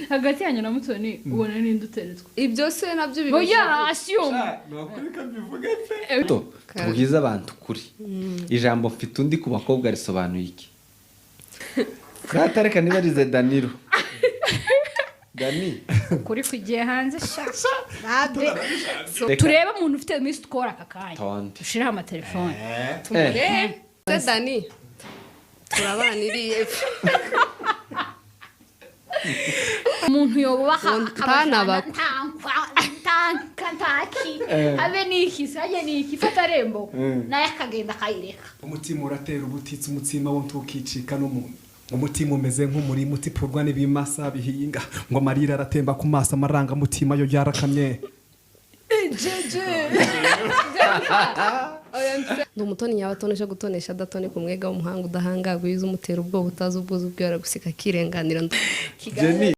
Hagati yanyu na Mutoni, ubona ninde uteretswe? Ibyo se nabyo Oya. Bibeshya. Asiyumu. To, tubwize abantu ukuri, ijambo "mfite undi" ku bakobwa risobanuye iki? Rata, reka nibarize Danilo. Dani. Kuri kugiye hanze sha. Reka. Turebe umuntu ufite missed call aka kanya. Tonde. Dushireho amatelefone. Eh. Se Dani, turabaniriye. Umuntu yobubaha. Ngo ntanabakwe. Ntaki habe n'iki se, hajye n'iki, fata rembo naye akagenda akayireka. Umutima uratera ubutitsi, umutsima wo ntukicika n'umuntu. Umutima umeze nk'umurima utipurwa n'ibimasa bihinga, ngo amarira aratemba ku maso, amarangamutima yo yarakamye. Ndi umutoni nyabatonesha gutonesha adatone ku mwega w'umuhanga udahangagwa, iyo umutera ubwoba utazi ubwuzu bwe, araguseka akirenganira. Jenny.